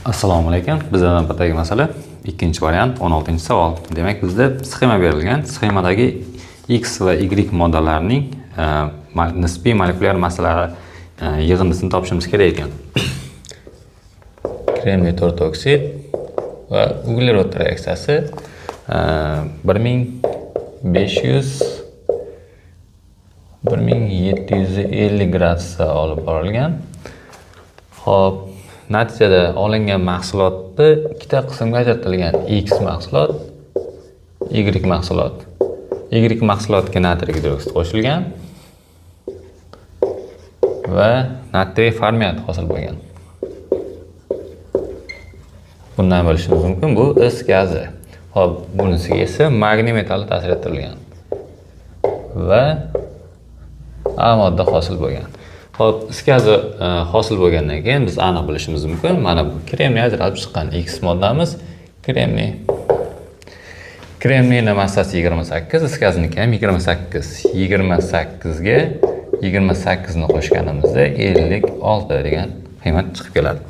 Assalomu alaykum. Bizda navbatdagi masala ikkinchi variant, 16-savol. Demak, bizda sxema berilgan. Sxemadagi X va Y moddalarining nisbiy molekulyar massalari yig'indisini topishimiz kerak ekan. Kremniy 4 oksid va uglerod reaksiyasi 1500 1750 gradusda olib borilgan. Xo'p, natijada olingan mahsulotni ikkita qismga ajratilgan. X mahsulot, Y mahsulot. Y mahsulotga natriy gidroksid qo'shilgan va natriy formiat hosil bo'lgan. Bundan bilishimiz mumkin, bu is gazi. Xo'p, bunisiga esa magniy metalli ta'sir ettirilgan va A modda hosil bo'lgan. Xo'p, is gazi hosil bo'lgandan keyin biz aniq bilishimiz mumkin, mana bu kremniy ajralib chiqqan X moddamiz kremniy. Kremniyni massasi 28, is gaziniki ham 28. 28 ga 28 ni qo'shganimizda 56 degan qiymat chiqib keladi.